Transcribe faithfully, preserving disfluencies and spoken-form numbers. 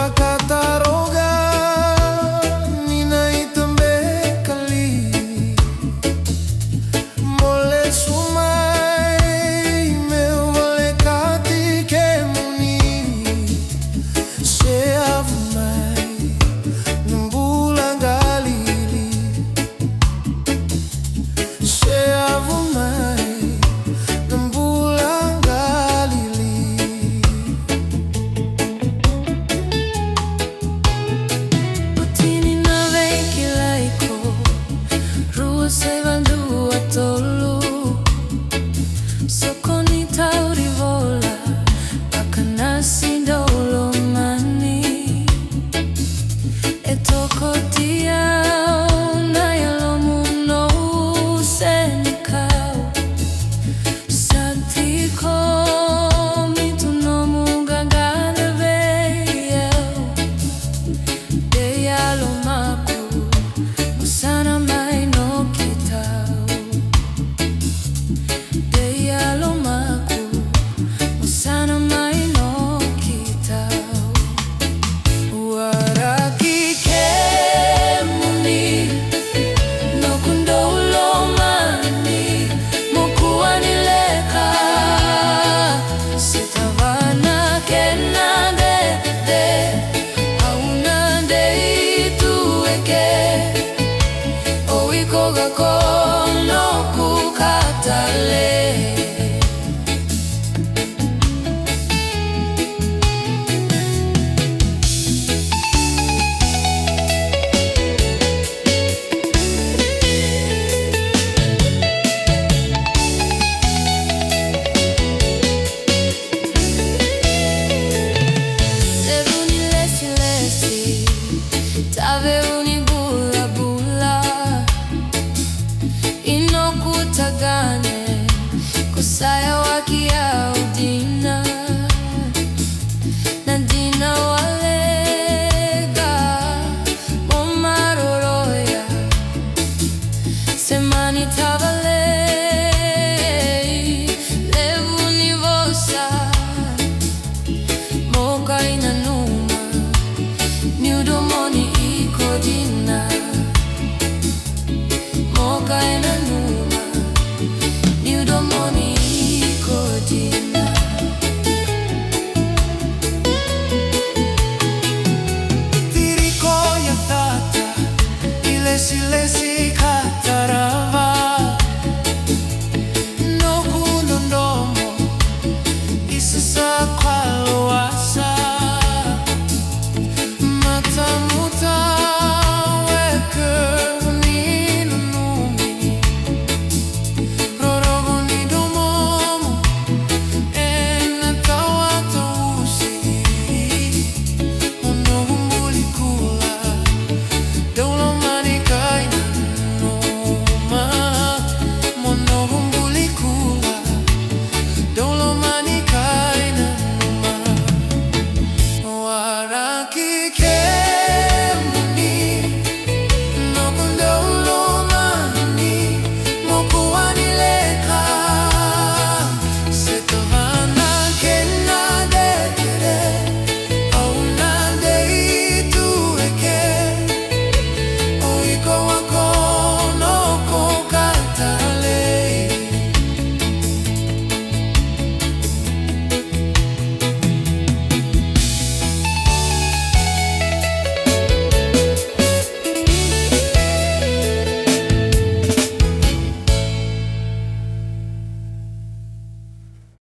Vakataroga ni na itabekali, mo lesu mai meu volekati kemuni. Seavu mai na bula galili. Seavu mai na bula galili. Oti ni na veikilai ko rua saiva dua tolu. Soko ni tauri vola, vaka na si dau lomani. E tokoti au na yalomu, noqu senikau. Sa tiko mi tu nomu qaqana vei au. Dei yalomaku, mo sana mai nokitau. Dei yalomaku, mo sana mai nokitau. Waraki kemuni, noqu dau lomani, mo kua ni leka. Se tava na kena dede, au na dei tu eke. O iko ga ko noqu katale. Levu ni lesilesi, taveu ni bulabula. I noqu tagane, ko sayawaki au dina. Na dina wale ga mo maroroya. Se mani tavalei, levu ni vosa. Mo kai nanuma, niu domoni iko dina. Mo kai nanuma, niu domoni iko dina. Tiri ko yacata, i lesilesi ka tarava. Noqu dodonu, i sasa ka lawasa. Matamu taweka ni nanumi. Rorogo ni domomu, ena tawatawasi. Mo noqu buli kula, dau lomani kai nanuma. Mo noqu buli kula, dau lomani kai nanuma. Waraki ke